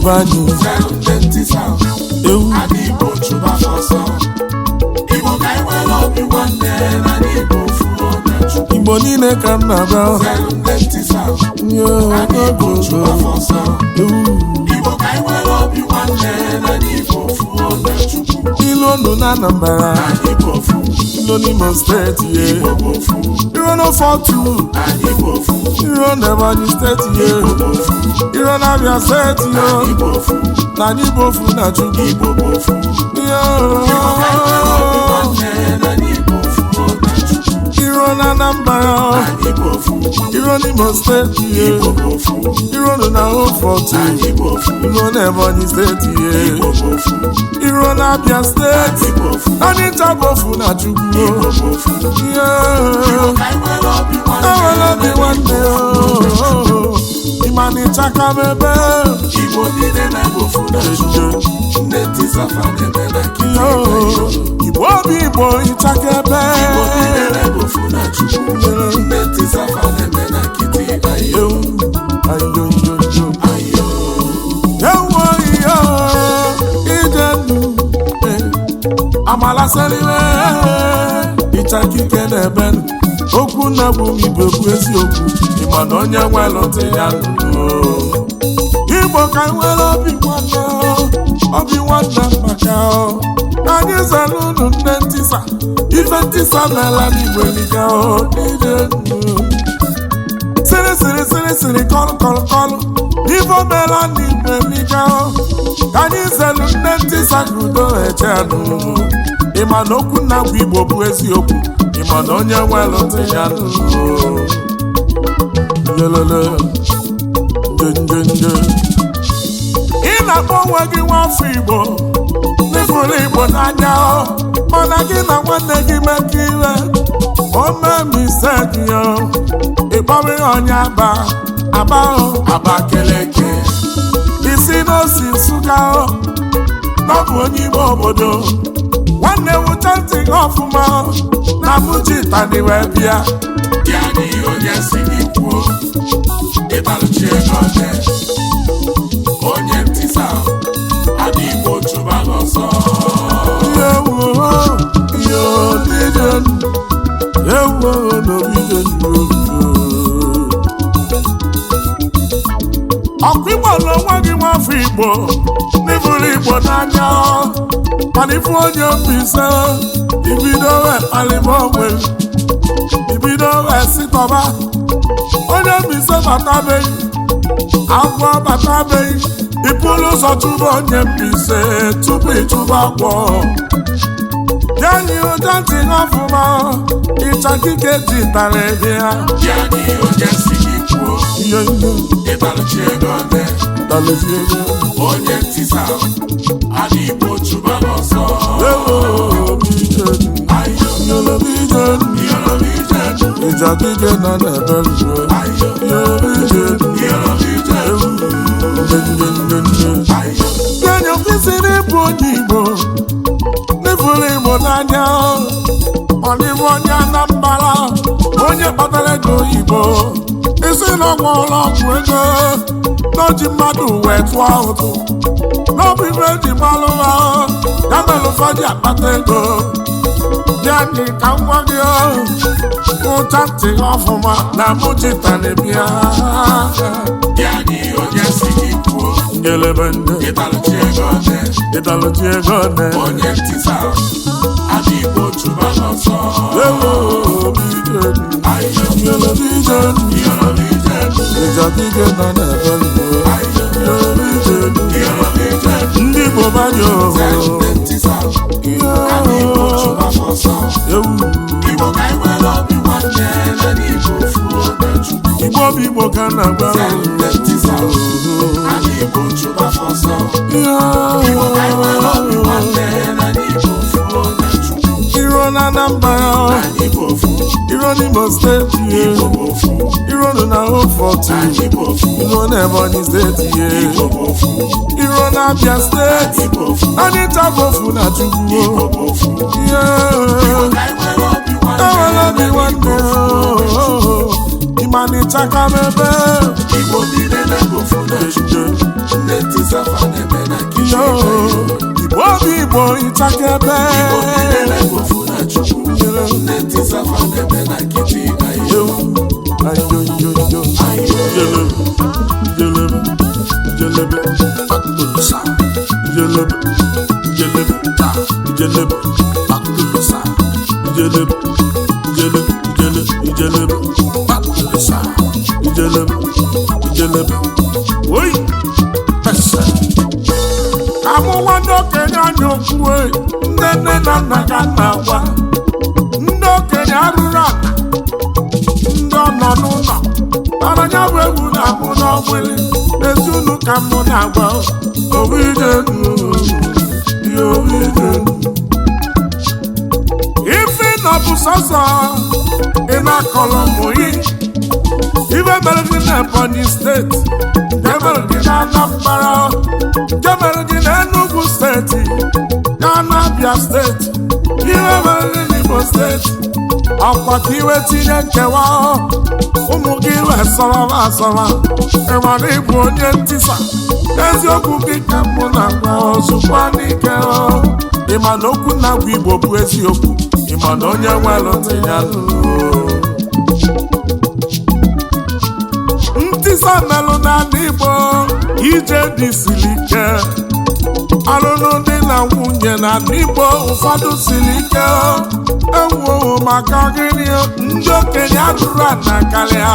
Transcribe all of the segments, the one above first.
Be anyị. Zelu ndị ntisa. Ewu. Ana Igbo chụba ọsọ. Igbo ka anyị nwere obi nwanne na ndị Igbo fuo na Chukwu. Igbo niile ka m na-agba. Zelu ndị ntisa. Yo, Ana Igbo chụba ọsọ. ewu. Igbo ka anyị nwere obi nwanne na ndị Igbo fuo na Chukwu. Ilu ndụ na Anambra. Anyị bụ ofu. Ilu n'Imo Steeti ye. Igbo bụ ofu. Iro n'Ofotu. Anyị bụ ofu. Iro n'Ebonyi Steeti ye. Igbo bụ ofu. Iro n'Abia Steeti yo. Anyị bụ ofu. Na anyị bụ ofu na Chukwu. Igbo bụ ofu. Yo. Igbo ka anyị nwere obi nwanne na ndị Igbo fuo na Chukwu. Iro na Anambra. Anyị bụ ofu. Iro n'Imo Steeti ye. Igbo bụ ofu. Iro nọ na Ofotu. Anyị bụ ofu. Iro n'Ebonyi Steeti ye. Igbo bụ ofu. Iro n'Abia Steeti. Anyị bụ ofu. Anyị ncha bụ ofu na Chukwu. Igbo bụ ofu. Yo. Ka anyị nwere obi nwanne. Enwere obi nwanne o. Ịma na ịchaka m ebe. Igbo niile na-ebe ofu na Chukwu. Ndị ntisafa na-eme na nkịtị. Yo. Igbo obi Igbo ịchaka ebe. Igbo niile na-ebe ofu na Chukwu. Ndị ntisafa na-eme na nkịtị. Ayo, Ewu, ayo, yo, yo. ayo. Ewu, iyo, ije nnu, eh. Amala seliwe, ịchaka ike na-ebe nụ. Okwu nna bụ m Igbo bụ eziokwu. Ịma na onye nwere ntị ya nụrụ. Igbo ka nwere obi nwanne o, obi nwanne maka o. Anyị zara unu nne ntisa, ife ntisa meela n'Igbo eliga o, n'ije nnu. Sịrị sịrị sịrị sịrị kọlụ kọlụ kọlụ, ife o meela n'Igbo eliga o. Ka anyị zelu nne ntisa ka udo eche nụ. Ịma na okwu nna bụ Igbo bụ eziokwu, ịma na onye nwere ntị ya nụ. Yelele, nje nje nje. Ị na-akpọ onwe gị nwafọ Igbo n'ịfụrụ Igbo n'anya o, mana gị na nwanne gị mekọ iwe o mee mistake yo, ịkpọrọ ya onye Aba Aba o, Abakeleke. Isi n'osi Nsụka o, n'ọbụ onye ime obodo. Nwanne, wụcha ntị gị ọfụma o, na mụji tani wee bịa. Ya na ihe onye si gị kwuo. Ịbalụchi ego ole? Onye ntisa. Ana Igbo chụba n'ọsọ. Ewo, yo, dije, ewo, n'obije. Ọkụ Igbo na onwe gị nwafọ Igbo n'ịfụrụ Igbo n'anya, mana ifu onye Mbaise, ibido wee kpalịba onwe, ibido wee sitọba onye Mbaise batabeghị agwọ batabeghị, ịpụrụ ụzọ chụba onye Mbaise tupu ịchụba agwọ ya. Nye ụja ntị ọfụma, ịchakike ji tara ebe ha. Ya na ihe onye si gị kwuo. Ihe ihe. Ịbalụchi ego ole? Dalezi ego. Onye ntisa. Ana Igbo chụba n'ọsọ. Ewo, Ayo, yolobije. Iyolobije. Ịchakike nọ n'ebe ruo. Ayo, Yolobije. Iyolobije. Njenjenjenje. Ayo, Kenyo kwesịrị ịbụ onye Igbo n'ịfụrụ Igbo n'anya, ọ dịbụ onye Anambra, onye kpatara ego oyibo, isi na ọgwụ ọgwụ ego n'oji mmadụ wee tụọ ụtụ n'ọbụ ibe eji gbalụ ha, ya mere ụfọdụ akpata ego ya dị ka nwa gị ụcha ntị ọfụma na mụchitana bịa. Ya na ihe onye si gị kwuo. Ngelebe ndị. Ịbalụchi ego ole? Ịdalụchi ego ne. Onye ntisa. Ana Igbo chụba n'ọsọ. Ewo, bije. Ayo, Yolobije. Iyolobije. Ịjadike nọ n'ebe nne. Ayo, Yolobije. Iyolobije. Ndị Igbo banye oho. Ndị ntisa. Ana Igbo chụba n'ọsọ. Ewu. Igbo ka anyị nwere obi nwanne na ndị Igbo fuo na Chukwu. Igbo bụ Igbo ka na-agba. Ndị ntisa. Ana Igbo chụba n'ọsọ. Igbo ka anyị nwere obi nwanne na ndị Igbo fuo na Chukwu. Iro na Anambra. Anyị bụ ofu. Iro n'Imo Steeti ye. Igbo bụ ofu. Iro nọ na Ofotu. Anyị bụ ofu. Iro na Ebonyi Steeti ye. Igbo bụ ofu. Iro na Abia Steeti. Anyị bụ ofu. Anyị ncha bụ ofu na Chukwu. Igbo bụ ofu. Yeah. Ka anyị nwere obi nwanne. Enwere obi nwanne ooo. Ịma na ịchaka m ebe. Igbo niile na-ebe ofu na Chukwu. Ndị ntisa fa na-eme na kichin. Yo, Igbo bụ Igbo, ịchakebe. Igbo niile na-ebofu na Chukwu. Ndị ntisa fa na-eme na kichin. Ayo. Yo, ayo, yo, yo. Jelebe, jelebe, jelebe, Akụlụsa. jelebe, jelebe, Ta. jelebe, Akụlụsa. jelebe, jelebe, jele, jelebe, Akụlụsa. jelebe, jelebe. Oyi! Pese. Amụwa ndị okenye anya okwu e, ndị nne na nna ka nna gwa ndị okenye arụrụ ala, ndị ọ nọ n'ụlọ mana ya bụ egwu na-amụ n'ọgbịlị ezunu ka mụ na-agwa owije. Ife nọ bụ sọsọ ị na-akọrọ ụmụ gị ife mere gị na Ebonyi steeti, nke mere gị na Anambra, nke mere gị na Enugu steeti, na Abia steeti, ihe mere gị n'Imo steeti, ọkwa ka iwe tinye nkewa, ụmụ gị wee sọrọ asọrọ. Ịmara ịbụ onye ntisa, eziokwu gị ka mụ na-agwa ozugbo n'ike. Ịma na okwu na-agwa Igbo bụ eziokwu. Ịma na onye nwere ntị ya nụrụ. Ntisa melụ n'ala Igbo, ije dị siri ike. Alụlụ dị na nwunye n'ala Igbo ụfọdụ siri ike. Ewuo, maka gịnị? Ndị okenye arụrụ ana karịa.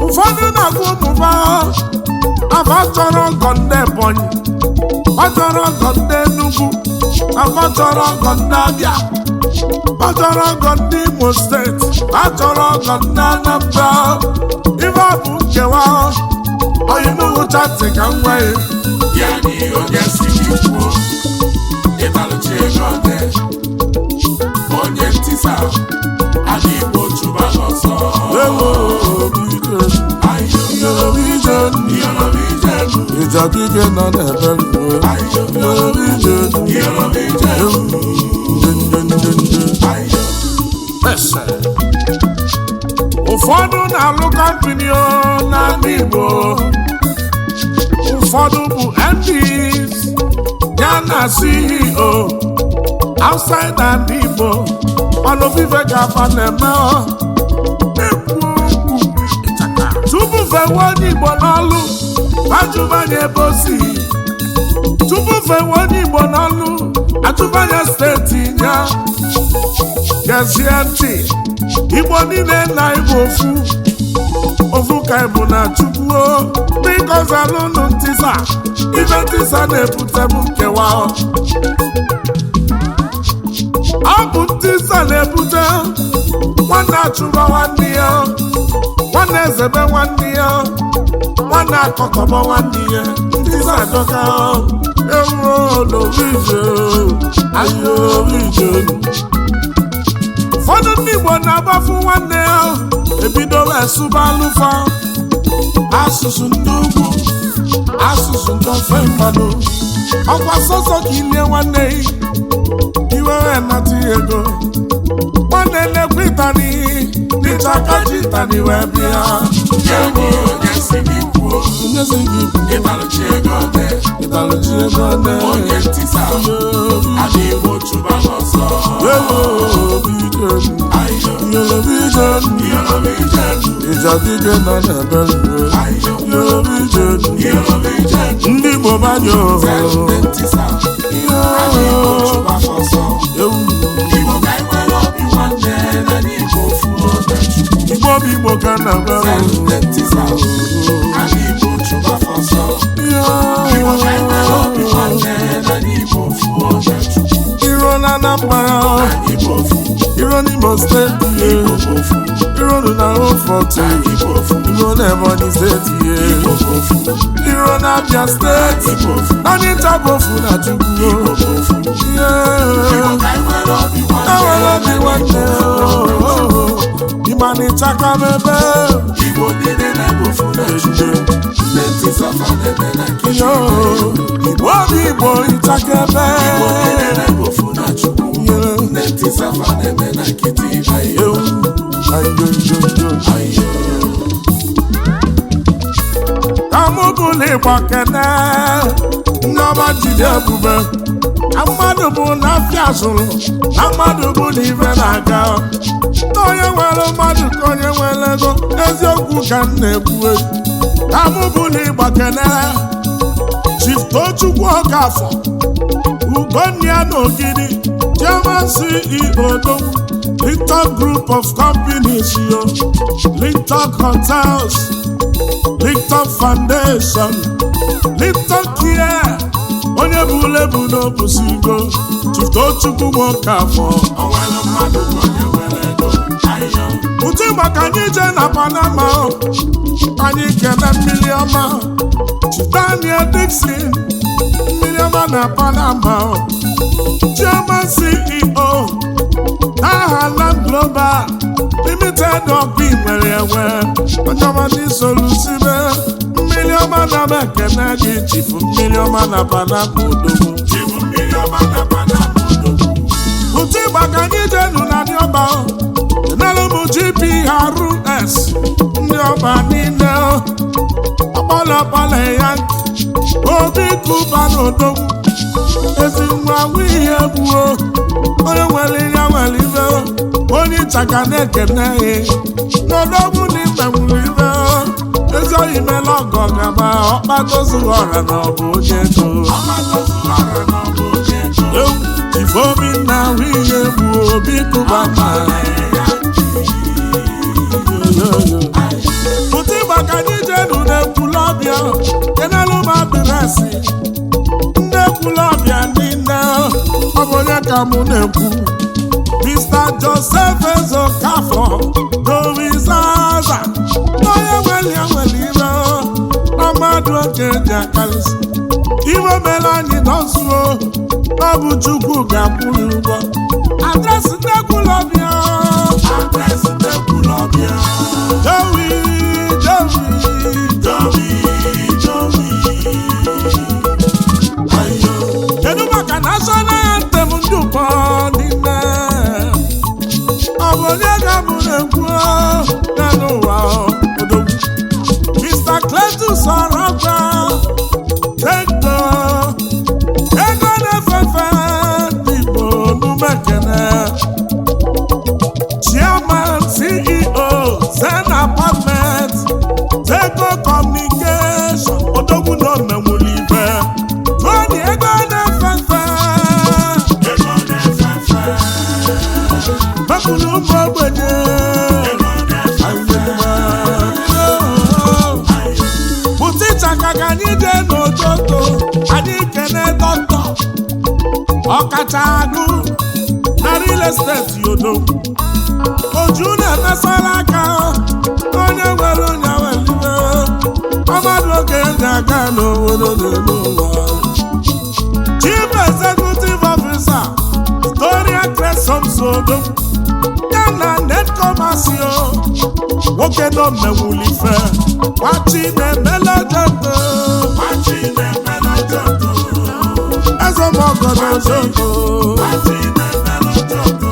Ụfọdụ na-agwa ụmụba afa chọrọ ọgọ ndị Ebonyi, ọ chọrọ ọgọ ndị Enugu, afa chọrọ ọgọ ndị Abịa, ọ chọrọ ọgọ ndị Imo steeti, a chọrọ ọgọ ndị Anambra. Ife ọ bụ nkewa oyinuwụcha ntị ka m nwee. Ya na ihe onye si gị kwuo, ịtalụchi ego ole? Onye ntisa, ala Igbo chụba n'ọsọ. Ewo, ije, Ayo, ije, iyọrọm ije nụ. ịjadike nọ n'ebe nwe. Ayo, Ije, iyọrọm ije nụ. nde, nde, nde, nde. Ayo, Pese. Ụfọdụ na-alụ kọmpini n'ala Igbo, ụfọdụ bụ MDs ya na CEO outside ala Igbo, mana ofufe ga-afa na-eme ọ. Ekwu okwu tupu fewe onye Igbo n'ọlụ, ajụbanye ebe o si. Tupu fewe onye Igbo n'ọlụ, ajụbanye steeti ya. Gezie ntị, Igbo niile na Igbo ofu ofu ka ịbụ na Chukwu. Biko zalụnụ ntisa. Ife ntisa na-ebute bụ nkewa. Ọ bụ ntisa na-ebute nwanne achụba nwanne ya, nwanne ezebe nwanne ya, nwanne akọkọbọ nwanne ya. Ntisa adọka ewu n'orije ayo orije. Ụfọdụ ndị Igbo na-agbafu nwanne ya, ebido wee sụba alụfa asụsụ ndị ugwu, asụsụ ndị ofe mmadụ. Ọkwa sọsọ ka ilie nwanne ya, iwe wee nata ya ego. Nwanne na-ekwe ịtani dịcha kaji ịtani wee bịa. Ya na ihe onye si gị kwuo, Onye si gị ịtalụchi ego ole? ịtalụchi ego ole? Onye ntisa, ala Igbo chụba n'ọsọ. Ewo, ije, Ayo, ije, iyọrọm ije nụ. ịjadike nọ n'ebe nwe. Ayo, Ije, iyọrọm ije nụ. ndị Igbo banyọ. Ndị ntisa, ala Igbo chụba n'ọsọ. Igbo ka anyị nwere obi nwanne, na ndị Igbo fuo na Chukwu. Igbo bụ Igbo ka na Ndị ntisa, ala Igbo chụba n'ọsọ. Igbo ka anyị nwere obi nwanne, na ndị Igbo fuo na Chukwu. Iro na Anambra, Igbo fu, iro n'Imo steeti, Igbo fu, iro na Oforto, Igbo fu, iro na Ebonyi steeti, Igbo fu, iro na Abia steeti. Igbo fu, Anyị ncha bụ ofu na Chukwu. Igbo fu. Igbo ka anyị nwere obi nwanne, Enwere obi nwanne, ịmanịchaka m ebe. Igbo niile na-ebofu na Chukwu. Ndị ntisa fa na-eme na nkịtị. Yo, Igbo bụ Igbo, ịchaka ebe. Igbo niile na-ebofu na Chukwu. Ndị ntisa fa na-eme na nkịtị. Ayo, Ayo, ayo, yo, yo. ayo. Ka Ka mụ bụla ịgba kene ndị ọma jide ebube na mmadụ bụ na afịa zụrụ, na mmadụ bụ na ife na-aga, na onye nwere mmadụ ka onye nwere ego. Eziokwu ka m na-ekwu. Ka mụ bụla ịgba kene Chief Tochukwu Okafọ Ugonia n'Ogidi, Chairman, CEO, Linton Group of Companies yo, Linton Hotels, Linton Foundation, Linton Care, onye bụ lebu n'obusigo. Chief Tochukwu Okafọ. O nwere mmadụ bụ onye nwere ego ahịa. Ụtụ maka anyị jee na Panama o. Anyị kene mmiri ọma, Chief Daniel Dixon, mmiri ọma na Panama o. Chairman, CEO, aha Land Global Limited, ọkụ nwere enwe onye ọma ndị solusibe mmiri ọma na m ekene gị, Chief mmiri ọma na Panama, odogwu. Chief mmiri ọma na Panama, odogwu. Ụtụ ịgba ka anyị jenu na ndị ọba o. Enelu m GPRS ndị ọba niile o. Ọkpọlọkpọlọ ya obi kụba n'odogwu, ezi nwa ihe gbuo onye nwere ihe nwere ibe, onye ịchaka na-ekene ya n'odogwu na imenwuru ibe ezi oyi mela ọgọ gaba ọkpatozuru ọra na ọ bụ onye ego. Ọkpatozuru ọra na ọ bụ onye ego. Ifeobi na nwunye bụ obi kụba ma pụta ịgba ka anyị jenu n'Ekwulọbịa kenelu m address ndị Ekwulọbịa niile. Ọ bụ onye ka mụ na-ekwu? Mr. Joseph Ezokafọ Dowizaza, onye nwere ya nwere ire na mmadụ oge ji akalịsị iwe mere anyị nọzuo. Ọ bụ Chukwu ga-akwụ ya ụgwọ. Address ndị Ekwulọbịa. Address ndị Ekwulọbịa. Jowi, Jowi. Jowi, Jowi. Ayo. Kedu maka national anthem ndị ụkọ n'ime? Ọ bụ onye ga-abụ na-ekwu na n'ụwa odogwu? Mr. Cletus Orogba Ego, ego na-efefe ndị Igbo n'Umekene, Chairman, CEO, Zen Apartment, Tego Communication, odogwu na omenwuru ibe Tony, ego na-efefe. Ego na-efefe. Mepụrụ ụmụ ogbenye. Ego na-efefe. Pụta ịchaka ka anyị jee n'ototo, anyị kene dọkịta ọkacha agụ na real estate yodo oju na-emesara aka, onye nwere onye nwere ọmadụ oge eji aga n'obodo n'elu ụwa. Chief Executive Officer, Victoria Cresson Sodo ya na Netcomasio, nwoke nọ mmewulife gbachi na-emele joto. Machi na-emela joto. Ezemọgọdọ joto. Machi na-emela joto.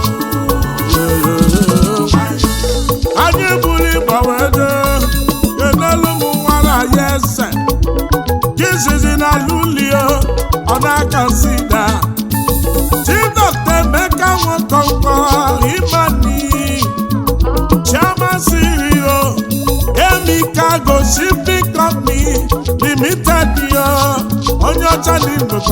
Anyị buru ịgba wee jee enelu m nwara ya eze jizizi na lulio ọ na-aka sida. Chief Dr. Emeka Nwokonko Imani, Chairman, CEO, Emi Cargo Shipping Company Limited yo, onye ọcha na igwekwara.